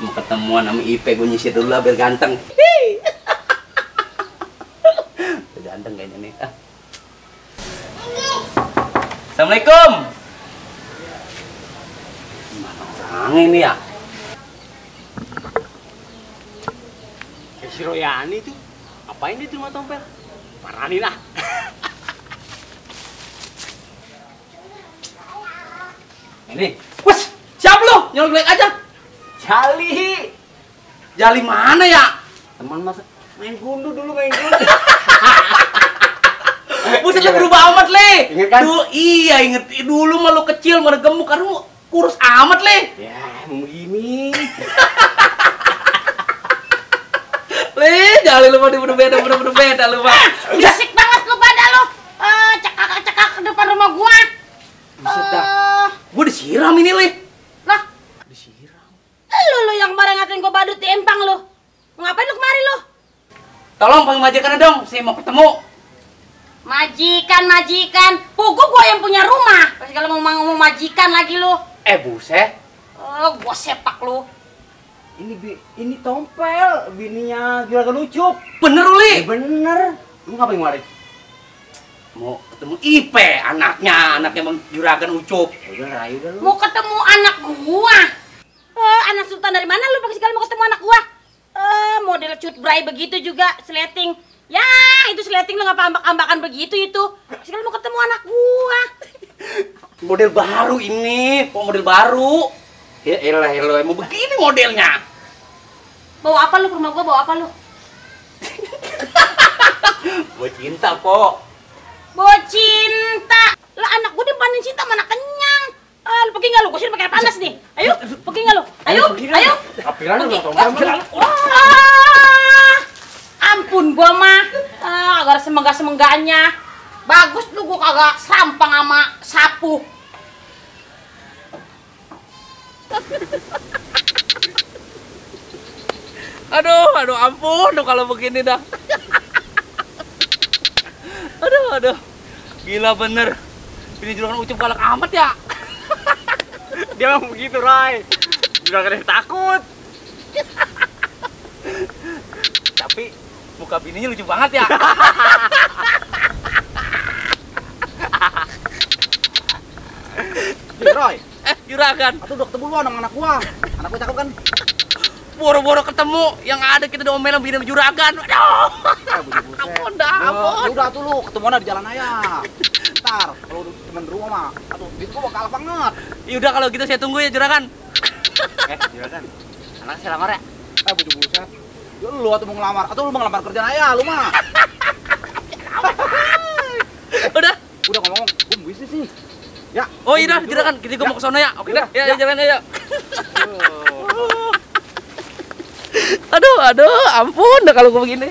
Mau ketemuan sama Ipe, gue nyisir dulu lah biar ganteng. Udah ganteng kayaknya nih. Assalamualaikum. Mana orang ini ya? Si Royani tuh, apain dia di rumah Tompel? Paranin lah. Ini, wes, siap lu? Nyolek aja. Jali. Jali mana ya? Teman masa main gundu dulu, main gundu. Buset berubah amat, Le. Ingat kan? Iya, inget dulu mah lu kecil, mana gemuk, karena lu kurus amat, Le. Ya, emang begini. Le, Jali lu mah berbeda lu mah. Berisik banget lu pada lu. Cekak-cekak ke depan rumah gua. Buset dah. Gua disiram ini, Le. Lah, Disiram. lu yang kemarin ngatain gua badut di empang lu. Mau ngapain lu kemari lu? Tolong panggil majikan dong, saya mau ketemu. Majikan. Pugu gua yang punya rumah. Pasti kalau mau ngomong majikan lagi lu. Buset. Gua sepak lu. Ini Tompel, bininya Juragan Ucup. Bener, Le. Bener. Lu ngapain kemarin? Mau ketemu Ipe, anaknya Bang Juragan Ucup. Udah, rayu dah lu. Mau ketemu anak gua. Anak sultan dari mana lu pagi sekali mau ketemu anak gua? Model cutbray begitu juga, sleting. Ya, itu sleting lu ngapa ambak-ambakan begitu itu. Sekali mau ketemu anak gua. Model baru ini, kok model baru? Ya elah, emang begini modelnya. Bawa apa lu ke rumah gua? Bawa apa lu? Gue cinta, Po. Bawa cinta. Lah anak gua dipanin cinta mana kenyang. Lu pergi nggak lu? Gua sini pakai air panas nih. Ayo, pergi nggak lu? Ayo. Kapiran lu dong, Tompel. Wah, ampun gua mah. Agak semenggak-semenggaknya. Bagus lu gua kagak sampang sama sapu. Aduh, ampun kalau begini dah. Aduh. Gila bener. Ini Juragan Ucup galak amat ya. Dia emang begitu, Ray. Juragan yang takut. Tapi muka bininya lucu banget ya. Roy, Juragan. atau udah ketemu lu anak gua. Anak gua cakep kan? Boro-boro ketemu, yang ada kita diomelin bini Juragan. Aduh. Ampun dah, ampun. Udah tuh lu ketemuan di jalan aja. Ntar kalau temen rumah mah, aduh, duit gua bakal banget. Yaudah kalau gitu saya tunggu ya Juragan. Juragan, Anak saya lamar ya. buset. Ya lu atau mau ngelamar, atau lu mau ngelamar kerjaan aja lu mah. Udah ngomong, gua mau bisnis nih. Ya. Oh iya dah, Juragan, kita gua mau ke sono ya. Oke dah, ya jalan aja. Aduh, ampun dah kalau gua begini.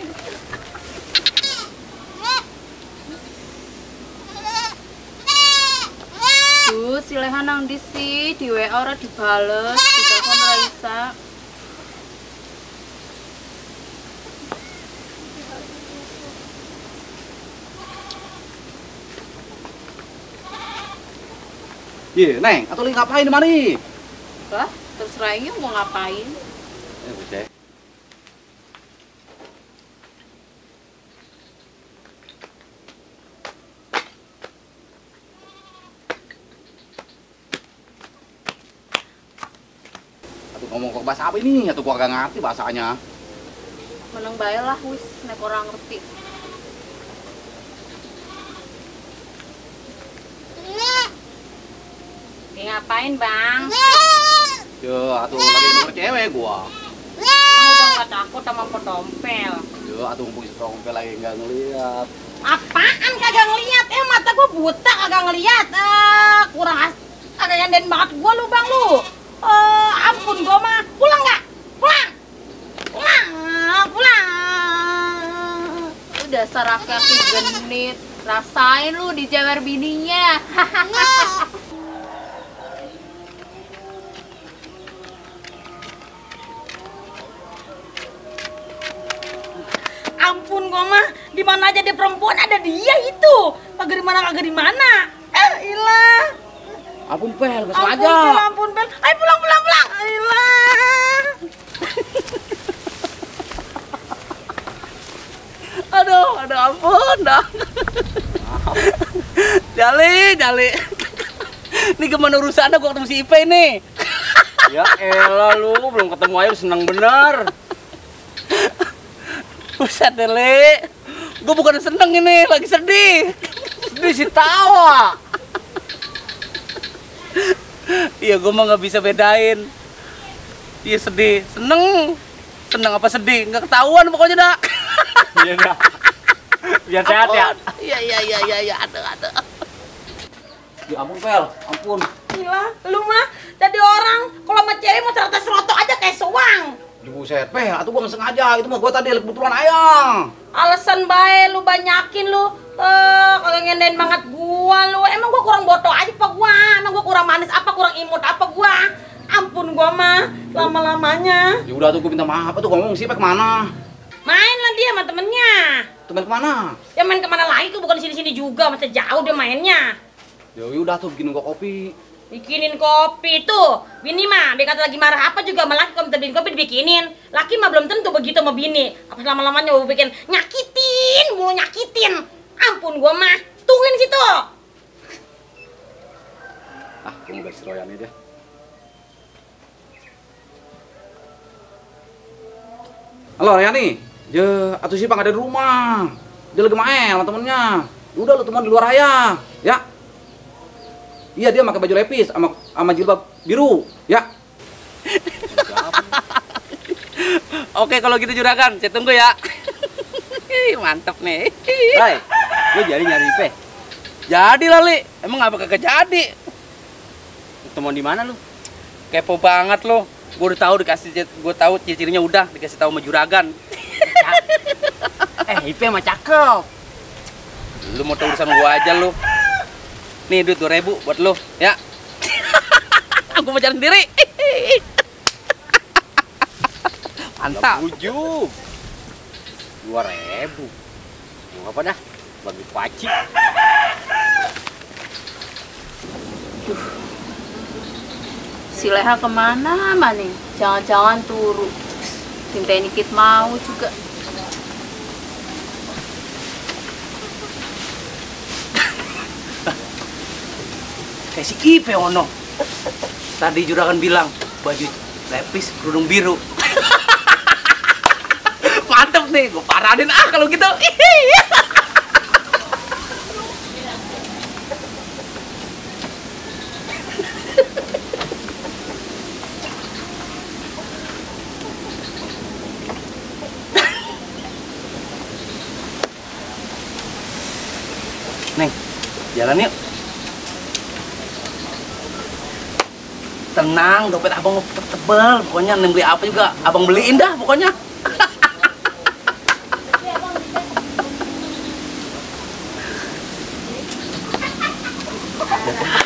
Si Leha nang di si di WA ora dibales, di telepon Raisa. Neng, atau lu ngapain di mari? Lah, terserah ini mau ngapain. Buset. Ngomong kok bahasa apa ini? Atau gua gak ngerti bahasanya. Meneng bae lah wis nek ora ngerti. Ngapain, Bang? Yo, atuh lagi nomor cewek gua. Emang udah nggak takut sama Tompel? Yo, atuh ngumpul Tompel lagi nggak ngeliat. Apaan kagak ngeliat? Mata gua buta kagak ngeliat. Kurang kagak nyanden banget gua lu, Bang lu. Ampun gua mah. Pulang nggak? Pulang. Udah sarakati genit. Rasain lu dijewer bininya. Ampun gua mah, di mana aja ada perempuan ada dia itu. Kagak di mana. Ilah. Ampun Pel, gak Ampun, sengaja. Pel. Ayo pulang. Ampun dah. Jali. Ini gimana urusannya gua ketemu si Ipe nih? Ya elah lu, belum ketemu aja senang bener. Buset deh, Le. Gua bukan seneng ini, lagi sedih. Sedih sih tawa. Iya, gua mah nggak bisa bedain. Iya sedih, seneng apa sedih, nggak ketahuan pokoknya dah. Iya dah. Biar sehat ya. Iya, ada. Ya ampun Pel, ampun. Gila, lu mah jadi orang kalau sama cewek mau serta serotok aja kayak soang. Buset, Pel, atau gua nggak sengaja, itu mah gua tadi kebetulan ayang. Alasan bae lu banyakin lu. Kalau ngendain banget gua lu. Emang gua kurang bodoh aja apa gua? Emang gua kurang manis apa, kurang imut apa gua? Ampun gua mah lama-lamanya. Ya udah tuh gua minta maaf, tuh ngomong si Ipe kemana? Main lah dia sama temennya. Temen kemana? Ya main kemana lagi, bukan di sini-sini juga, masih jauh dia mainnya. Ya udah tuh bikin gua kopi. Bikinin kopi tuh. Bini mah, dia kata lagi marah apa juga malah kalau minta bikin kopi dibikinin. Laki mah belum tentu begitu sama bini. Apa lama-lamanya mau bikin nyakitin. Ampun gua mah. Tungguin situ. Ah, gua mau si Royan aja. Halo Royani, atuh si Pang ada di rumah. Dia lagi main sama temennya. Udah lu teman di luar aja, ya. Iya dia pakai baju lepis sama jilbab biru, ya. Oke kalau gitu juragan, saya tunggu ya. Mantep nih. Rai, lu jadi nyari Ipe. Jadi lah, Li. Emang apa kagak jadi? Ketemuan di mana lu? Kepo banget lo. Gue tahu ciri-cirinya udah dikasih tahu sama juragan. Ipe mah cakep. Lu mau tahu urusan gua aja lu. Nih duit 2.000 buat lu, ya. Aku mau jalan sendiri. Mantap. Ujub. 2.000. Mau apa dah? Bagi paci. Si Leha kemana nih? Jangan-jangan turu. Tintain dikit mau juga. Kayak si Ipe ono. Tadi juragan bilang baju lepis kerudung biru. Mantep nih, gue paranin kalau gitu. Neng, jalan yuk. Tenang, dompet abang tebel. Pokoknya neng beli apa juga abang beliin dah pokoknya.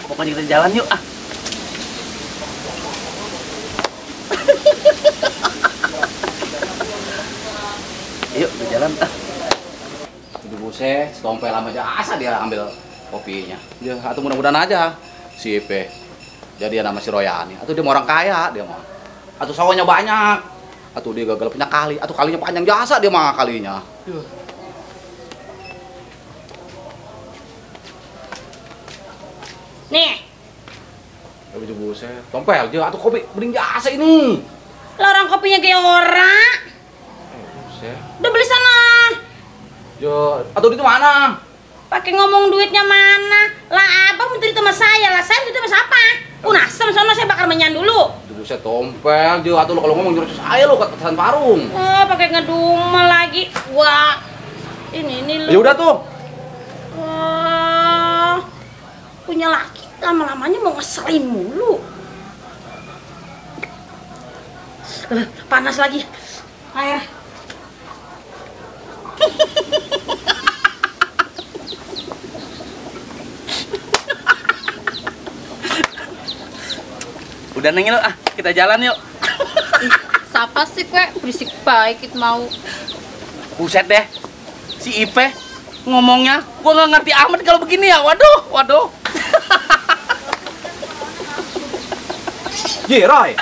Pokoknya kita jalan yuk ah. Yuk, kita jalan ah. Itu buset, setompel lama aja asa dia ambil kopinya. Ya, atau mudah-mudahan aja si Ipe. Jadi dia nama si Royani. Atau dia mau orang kaya dia mah. Atau sawahnya banyak. Atau dia gagal punya kali. Atau kalinya panjang jasa dia mah kalinya. Nih, Tapi itu buset, tompel dia atau kopi bening jasa ini. lorong kopinya kayak orang. Buset. Udah beli sana. Yo, atau di mana? Pakai ngomong duitnya mana? Lah abang minta duit sama saya, lah saya minta duit sama siapa? Unasem sono saya bakar menyan dulu. Itu buset tompel dia atau lo kalau ngomong nyuruh saya lo ke pesan parung. Pakai ngedumel lagi. Wah. Ini lu. Ya udah tuh. Punya laki lama-lamanya mau ngeselin mulu. Panas lagi. Air. Udah neng yuk ah, kita jalan yuk. Siapa sih kue berisik baik itu mau. Buset deh, si Ipe ngomongnya, gua nggak ngerti amat kalau begini ya. Waduh. Ji, Roy.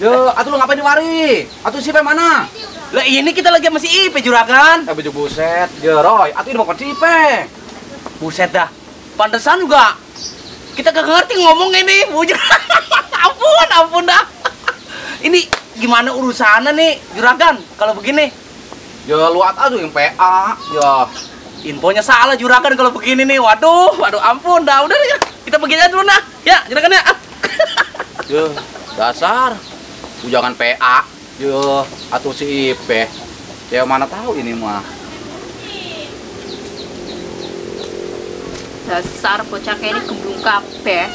Yo, atuh lu ngapain di mari? Atuh si Ipe mana? Lah ini kita lagi sama si Ipe juragan. Baju buset, ya Roy, atuh ini bukan si Ipe. Buset dah. Pantesan juga. Kita kagak ngerti ngomong ini, bujur. ampun dah. Ini gimana urusannya nih, juragan? Kalau begini, Ya luat aduh yang PA, ya. infonya salah juragan kalau begini nih. Waduh, ampun dah. Udah ya. Kita begini aja dulu nah. Ya, juragan ya. Ya, dasar. Jangan PA. Ya, atuh si Ipe. Ya mana tahu ini mah. Dasar bocah kayak ini gemblung kabeh.